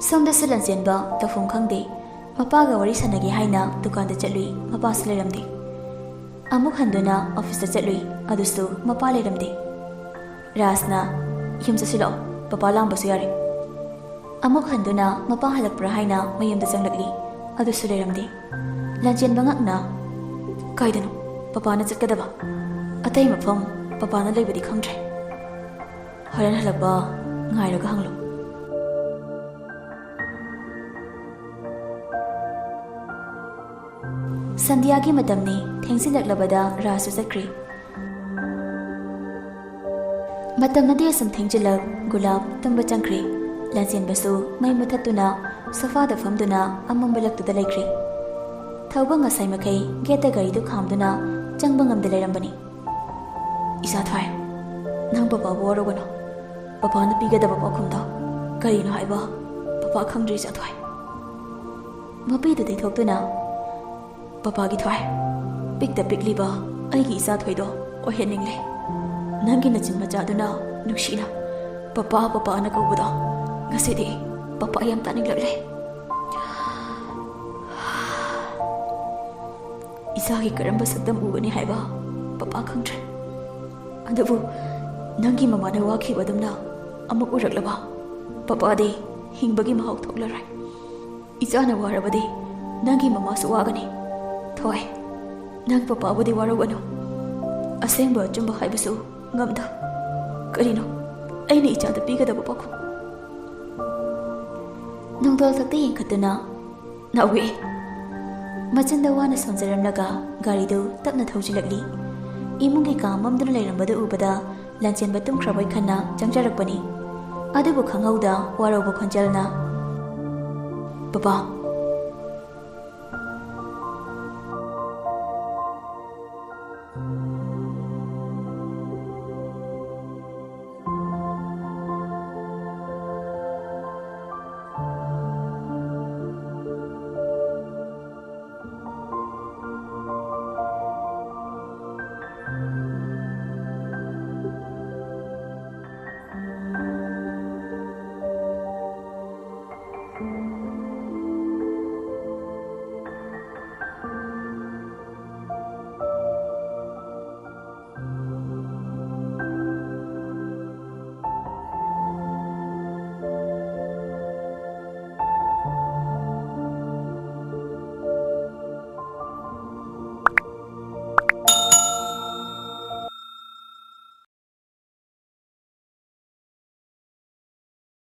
ꯁꯣꯝꯗꯁꯨ ꯂꯟꯆꯦꯟꯕ ꯇꯧꯐꯝ ꯈꯪꯗꯦ꯫ ꯃꯄꯥꯒ ꯋꯥꯔꯤ ꯁꯥꯟꯅꯒꯦ ꯍꯥꯏꯅ ꯗꯨꯀꯥꯟꯗ ꯆꯠꯂꯨꯏ, ꯃꯄꯥꯁꯨ ꯂꯩꯔꯝꯗꯦ꯫ ꯑꯃꯨꯛ ꯍꯟꯗꯨꯅ ꯑꯣꯐꯤꯁꯇ ꯆꯠꯂꯨꯏ, ꯑꯗꯨꯁꯨ ꯃꯄꯥ ꯂꯩꯔꯝꯗꯦ꯫ ꯔꯥꯖꯅ "ꯌꯨꯝ ꯆꯠꯁꯤꯜꯂꯛꯑꯣ, ꯄꯄꯥ ꯂꯥꯛꯑꯝꯕꯁꯨ ꯌꯥꯔꯦ꯫" ꯑꯃꯨꯛ ꯍꯟꯗꯨꯅ ꯃꯄꯥ ꯍꯜꯂꯛꯄ꯭ꯔꯥ ꯍꯥꯏꯅ ꯃꯌꯨꯝꯗ ꯆꯪꯂꯛꯂꯤ, ꯑꯗꯨꯁꯨ ꯂꯩꯔꯝꯗꯦ꯫ ꯂꯟꯆꯦꯟꯕ ꯉꯛꯅ, "ꯀꯥꯏꯗꯅꯣ ꯄꯄꯥꯅ ꯆꯠꯀꯗꯕ? ꯑꯇꯩ ꯃꯐꯝ ꯄꯄꯥꯅ ꯂꯩꯕꯗꯤ ꯈꯪꯗ꯭ꯔꯦ꯫ ꯍꯣꯔꯦꯟ ꯍꯜꯂꯛꯄ ꯉꯥꯏꯔꯒ ꯍꯪꯂꯨ꯫" ꯁꯟꯙ꯭ꯌꯥꯒꯤ ꯃꯇꯝꯅꯤ꯫ ꯊꯦꯡꯖꯤꯜꯂꯛꯂꯕꯗ ꯔꯥꯖꯁꯨ ꯆꯠꯈ꯭ꯔꯦ꯫ ꯃꯇꯝ ꯑꯗꯨ ꯑꯁꯨꯝ ꯊꯦꯡꯖꯤꯜꯂꯛ, ꯒꯨꯂꯥꯞ ꯇꯨꯝꯕ ꯆꯪꯈ꯭ꯔꯦ꯫ ꯂꯟꯆꯦꯟꯕꯁꯨ ꯃꯩ ꯃꯨꯊꯠꯇꯨꯅ ꯁꯣꯐꯥꯗ ꯐꯝꯗꯨꯅ ꯑꯃꯝꯕ ꯂꯛꯇꯨꯗ ꯂꯩꯈ꯭ꯔꯦ꯫ ꯊꯧꯕ ꯉꯁꯥꯏ ꯃꯈꯩ ꯒꯦꯠꯇ ꯒꯥꯔꯤꯗꯨ ꯈꯥꯝꯗꯨꯅ ꯆꯪꯕ ꯉꯝꯗ ꯂꯩꯔꯝꯕꯅꯤ꯫ "ꯏꯆꯥ ꯊꯣꯏ, ꯅꯪ ꯄꯄꯥꯕꯨ ꯋꯥꯔꯧꯒꯅꯨ꯫ ꯄꯄꯥꯅ ꯄꯤꯒꯗꯕ ꯄꯥꯎꯈꯨꯝꯗꯣ ꯀꯔꯤꯅꯣ ꯍꯥꯏꯕ ꯄꯄꯥ ꯈꯪꯗ꯭ꯔꯤ, ꯏꯆꯥ ꯊꯣꯏ꯫" ꯃꯄꯤꯗꯨ ꯇꯩꯊꯣꯛꯇꯨꯅ, "ꯄꯄꯥꯒꯤ ꯊꯣꯏ, ꯄꯤꯛꯇ ꯄꯤꯛꯂꯤꯕ ꯑꯩꯒꯤ ꯏꯆꯥ ꯊꯣꯏꯗꯣ ꯑꯣꯏꯍꯟꯅꯤꯡꯂꯦ꯫ ꯅꯪꯒꯤ ꯅꯆꯤꯟ ꯃꯆꯥꯗꯨꯅ ꯅꯨꯡꯁꯤꯅ ꯄꯄꯥ, ꯄꯄꯥꯅ ꯀꯧꯕꯗꯣ ꯉꯁꯤꯗꯤ ꯄꯄꯥ ꯌꯥꯝ ꯇꯥꯅꯤꯡꯂꯛꯂꯦ꯫ ꯏꯆꯥꯒꯤ ꯀꯔꯝꯕ ꯁꯛꯇꯝ ꯎꯒꯅꯤ ꯍꯥꯏꯕ ꯄꯄꯥ ꯈꯪꯗ꯭ꯔꯦ꯫ ꯑꯗꯨꯕꯨ ꯅꯪꯒꯤ ꯃꯃꯥꯅ ꯋꯥꯈꯤꯕꯗꯨꯝꯅ ꯑꯃꯨꯛ ꯎꯔꯛꯂꯕ ꯄꯄꯥꯗꯤ ꯍꯤꯡꯕꯒꯤ ꯃꯍꯥꯎ ꯊꯣꯛꯂꯔꯣꯏ꯫ ꯏꯆꯥꯅ ꯋꯥꯔꯕꯗꯤ ꯅꯪꯒꯤ ꯃꯃꯥꯁꯨ ꯋꯥꯒꯅꯤ꯫ ꯊꯣꯏ, ꯅꯪ ꯄꯄꯥꯕꯨꯗꯤ ꯋꯥꯔꯧꯒꯅꯨ꯫ ꯑꯁꯦꯡꯕ ꯑꯆꯨꯝꯕ ꯍꯥꯏꯕꯁꯨ ꯉꯝꯗ꯫ ꯀꯔꯤꯅꯣ? ꯑꯩꯅ ꯏꯆꯥꯗ ꯄꯤꯒꯗꯕ ꯄꯥꯎꯈꯨꯝ꯫ ꯅꯣꯡꯗꯣꯜ ꯊꯛꯇ ꯌꯦꯡꯈꯠꯇꯨꯅ ꯅꯣꯛꯏ꯫ ꯃꯆꯤꯟꯗ ꯋꯥꯅ ꯁꯣꯟꯖꯔꯝꯂꯒ ꯒꯥꯔꯤꯗꯨ ꯇꯞꯅ ꯊꯧꯖꯤꯜꯂꯛꯂꯤ꯫ ꯏꯃꯨꯡꯒꯤ ꯀꯥ ꯃꯝꯗꯨꯅ ꯂꯩꯔꯝꯕꯗꯨ ꯎꯕꯗ ꯂꯥꯟꯆꯦꯟꯕ ꯇꯨꯝꯈ꯭ꯔꯕꯣꯏ ꯈꯟꯅ ꯆꯪꯖꯔꯛꯄꯅꯤ꯫ ꯑꯗꯨꯕꯨ ꯈꯪꯍꯧꯗ ꯋꯥꯔꯧꯕ ꯈꯣꯟꯖꯦꯜꯅ, "ꯕꯕꯥ,